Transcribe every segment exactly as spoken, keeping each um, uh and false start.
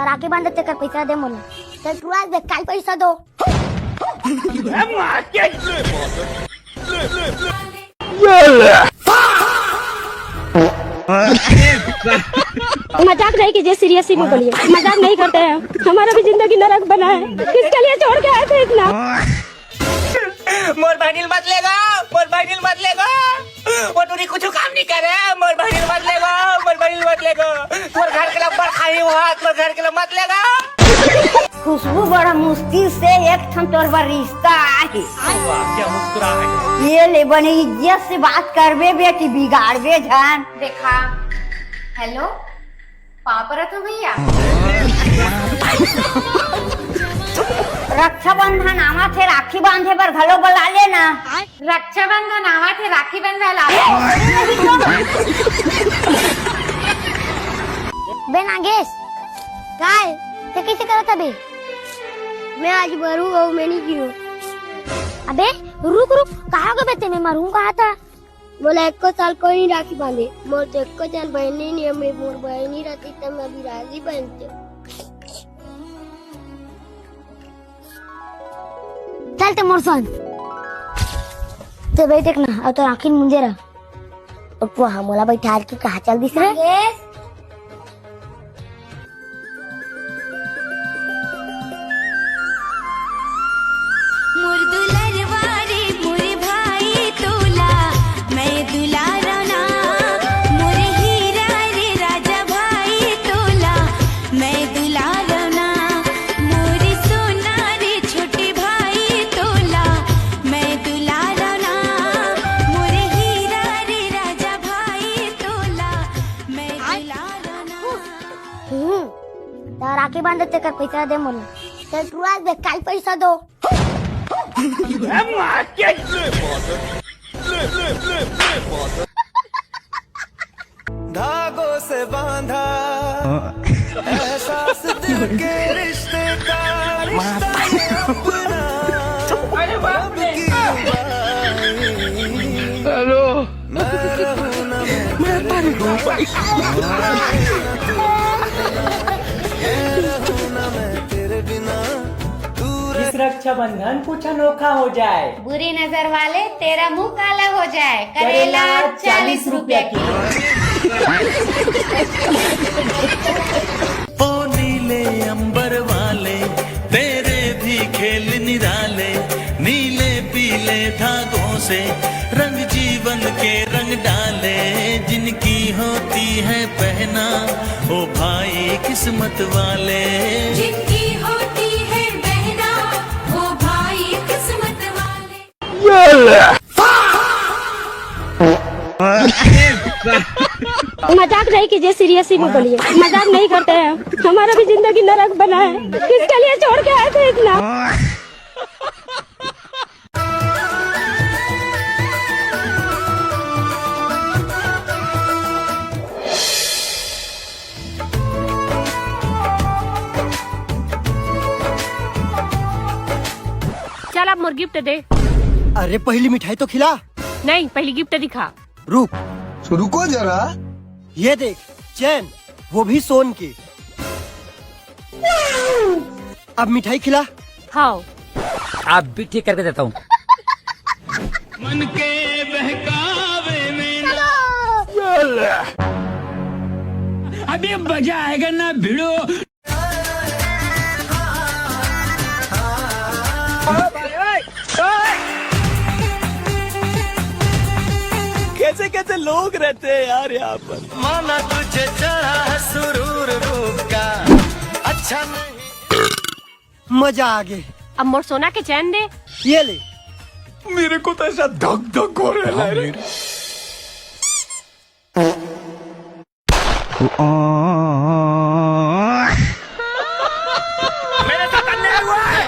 राखी बांधे तेकर पैसा दे मोला। ते टुरा दे, काई पैसा दो। मजाक नहीं कीजिए, सीरियसली में बोलिए, मजाक नहीं करते हैं। हमारा भी जिंदगी नरक बना है, किसके लिए छोड़ के आए थे इतना? मोर बहिनी ल मत लेगो, मोर बहिनी ल मत लेगो। वो टूरी कुछ काम नहीं करे। मोर बहिनी ल मत लेगो, मोर बहिनी ल मत लेगो। तोर घर के लब्बर खाई हुआ, तोर घर के लब मत लेगो। खुशबू, बड़ा मुश्किल से एक ठन तोर बर रिश्ता आए हे। वाह, क्या मुस्कुराहट है। ये ले, बने इज्जत से बात करबे बेटी, बिगाड़बे झन। देखा, हेलो, पाँव परत हो भैया। रक्षाबंधन आवत हे, राखी बांधे बर घलो बला लेना। रक्षाबंधन आवत हे, राखी बंधा ला। बे नागेश, काय? ते कैसे करत अबे? मैं आज मरू हूँ, मैं नहीं जीऊँ। अबे रुक रुक, कहाँ गए बे ते? मैं मरू कहा था। मोला एको साल कोई राखी बांधे, मोर तो एको जन बहिनी नहीं है, मैं मोर बहिनी रहती तब मैं अभी राखी बांधते। चल ते मोर संग। ते बैठ एक ना, अउ तो राखी मुंजे रह। ओ पुआ, मोला बैठाल के कहाँ चल दिस रे? मोर दुलरवा रे मोर भाई तोला, मैं दुलारा ना। मोर हीरा रे राजा भाई तोला, मैं दुलारा ना। मोर सोना रे छोटे भाई तोला, मैं दुलारा ना। मोर हीरा रे राजा भाई तोला, मैं दुलारा ना। हम्म, त राखी बांधे तेकर पैसा दे मोला। ते टुरा दे, काई पैसा दो। धागों से बांधा एहसास दिल के रिश्ते का, रिश्ता ये अपना। अब की हेलो। मैं रहूं ना मैं तेरे बिना। मैं रहूं ना मैं तेरे बिना। तू रह इस रक्षाबंधन कुछ अनोखा हो जाए। बुरी नजर वाले तेरा मुंह काला हो जाए। करेला करेला चालीस चालीस रुपया रुपया की। की। ओ नीले अंबर वाले, तेरे भी खेल निराले। नीले पीले धागों से रंग जीवन के रंग डाले। जिनकी होती है पहना, ओ भाई किस्मत वाले। जिनकी होती है बहना, ओ भाई किस्मत वाले। मजाक नहीं कीजिए, सीरियसली में बोलिए, मजाक नहीं करते हैं। हमारा भी जिंदगी नरक बना है, किसके लिए छोड़ के आए थे इतना? चल, अब मोर गिफ्ट दे। अरे, पहली मिठाई तो खिला। नहीं, पहली गिफ्ट दिखा। रुक। रुको जरा। ये देख, चैन, वो भी सोन की। अब मिठाई खिला। हाँ। आप भी ठीक करके देता हूँ। मन के बहकावे में ना। अभी मजा आएगा ना भिड़ो। कैसे कैसे लोग रहते हैं यार यहाँ पर। माना तुझे चढ़ा है सुरूर रूप का, अच्छा नहीं। मजा आ गए। अब मोर सोना के चैन दे। ये ले। मेरे को तो ऐसा धक धक हो रहा है रे। मेरे साथ अन्याय हुआ है,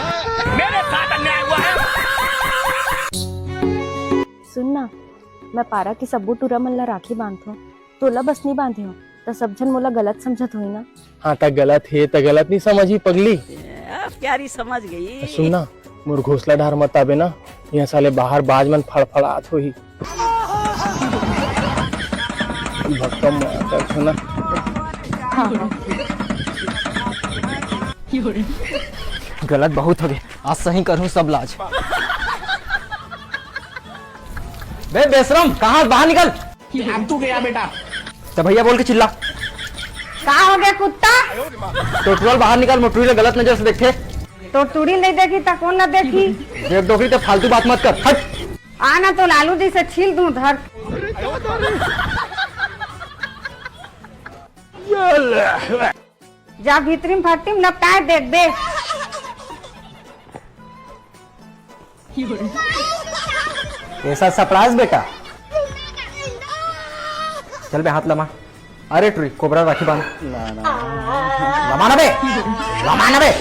मेरे साथ अन्याय हुआ है। सुन ना, मैं पारा के सब्बो टूरा मन ला राखी बांधथों, तोला बस नी बांधे हो, त सब झन मोला गलत समझत होही ना। हाँ, त गलत हे त गलत नी समझही पगली। अब प्यारी समझ गई। सुन ना, मोर घोसला डहर मत आबे ना, इहाँ साले बाहर बाज मन फड़फड़ात होही। भक्कम मारत हो ना। हाँ, हाँ। गलत बहुत हो गए, आज सही करूँ सब लाज। बे बेशरम, कहाँ बाहर निकल। अब तू गया बेटा। तो भैया बोल के चिल्ला। का हो गया कुत्ता? तो टुरल बाहर निकल, मोटरी ले गलत नजर से देखते। तो टुरी नहीं देखी तो कौन ना देखी? देख डोकरी, तो फालतू बात मत कर, हट। आना तो लालू जी से छील दूं धर। जा भीतरी में भट्टी में लपटाए देख बे। ऐसा सरप्राइज बेटा। चल बे, हाथ लमा। अरे टुरी, कोबरा राखी बांध। लमा ना बे, लमा ना बे।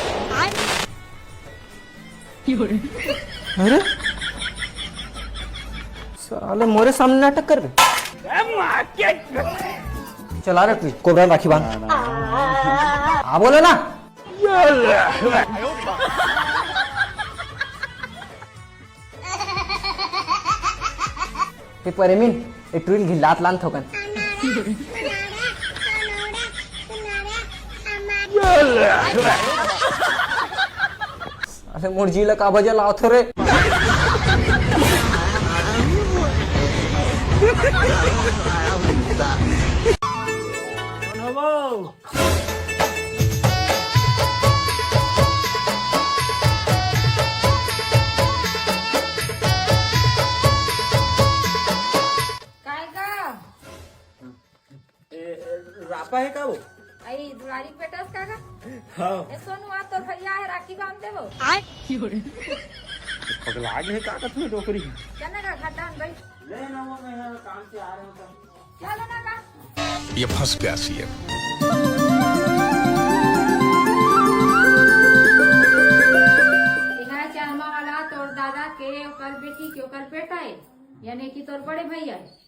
अरे साले, मोरे सामने नाटक कर बे। चला रे तू, कोबरा राखी बांध। हाँ बोले ना। हे परेमिन, ए टुरी ल घिल्लात लान थोकन। अरे मोर जी ला का बजा लावत हो रे। काय का? ए, रापा है का वो? आई दुलारी के बेटा का का? हाँ। ए सोनू, आ तोर भैया है, राखी बांध दे हो। पगला गए का का तुम्हें डोकरी? चल ना का घाटा में बैठ। ले ना वो, मैं यहाँ काम से आ रहा हूँ तब। चल ना का। ये फंस गया सीएम। यहाँ चारमा वाला तोर दादा के ओकर बेटी के ओकर बेटा है, यानी कि तोर बड़े भैया है।